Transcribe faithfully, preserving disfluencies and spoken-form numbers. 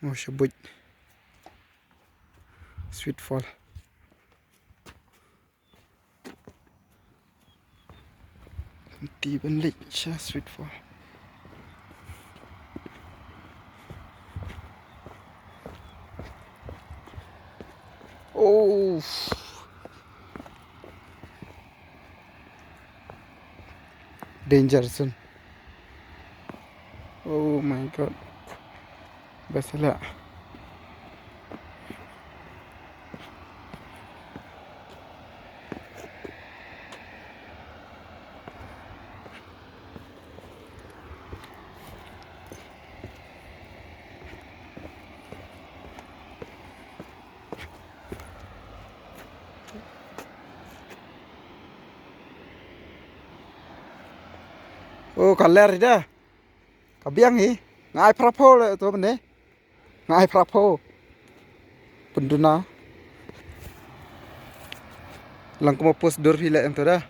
Oh, shabuit. Sweet Fall. Ti ban leit sha Sweet Fall. Oh. Danger zone. Oh my God. Best lah. Oh, ka ler ida. Ka biang hi. Nga ai phra phew le to mynne. Nga ai phra phew. Pynduna. Lang kumba post dur hi le ento da.